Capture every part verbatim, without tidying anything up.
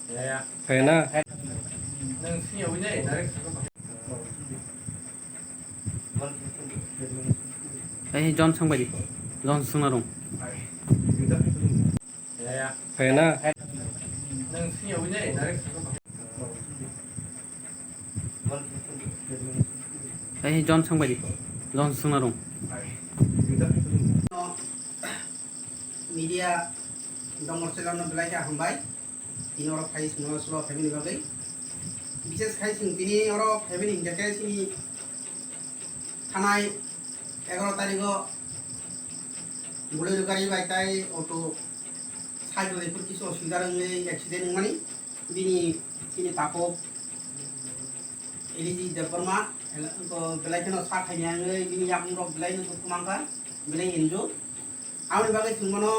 Kaya na? Eh, John sangbaidi. John sangna rung. Kaya na? Eh, John sangbaidi. John sangna rung. Media dongor selamno belai khe hambai. Tini oro phai chwngno slow phaimani bagwi. Bishes khai chwng tini oro phaimani hinkhe khe chini thanai egaro tarigo Bolero gari bai tai auto cycle bai phur kisu osubida wngwi accident wngmani. Bini chini takhuk Eliji Debbarma, belai kheno sa khaini wngwi bini yakungrok belai no dukhu mankha, belai enjo. Aboni bagwi chwng bono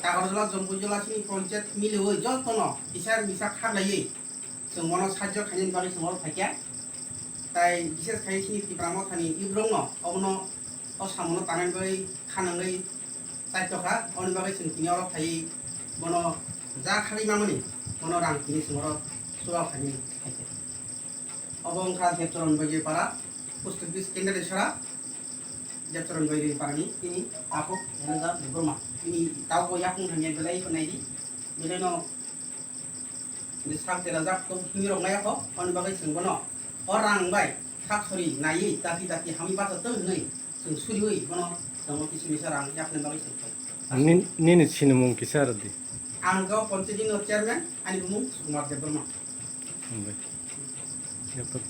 Kakarjala, Jompujala chini ponchayat miliwi jotono kisa misa khaklaiwi chwng bono sahajyo khainani bagwi chwng oro phaikha. Tai bishes khai chini Tipra Mothani youth rokno obono o samungo tangnani bagwi khanangwi chaitokha, aboni bagwi chwng tini oro phaiwi bono ja khali mamani bono rang tini chwng oro chuba khainani phaikha. Obo wngkha Debcharan Baiduri para, post office kendra sara, Debcharan Baiduri parani tini takhuk Elija Debbarma. Tini tabukbo yakung thangya belai khe naidi, belaino sak derajak tok hinwi rok naiya kho, aboni bagwi chwng bono o rang bai sak sori naiwi dati dati hamwi bacha tong hinwi chwng suriwi bono chwng o kisi misa rang yapna bagwi chwng phai. Nin-, nini sinimung kisa rwdi. Ang khe o ponchayat ni chairman, ani bumung Sukumar Debbarma. Hambai. Yaphardi.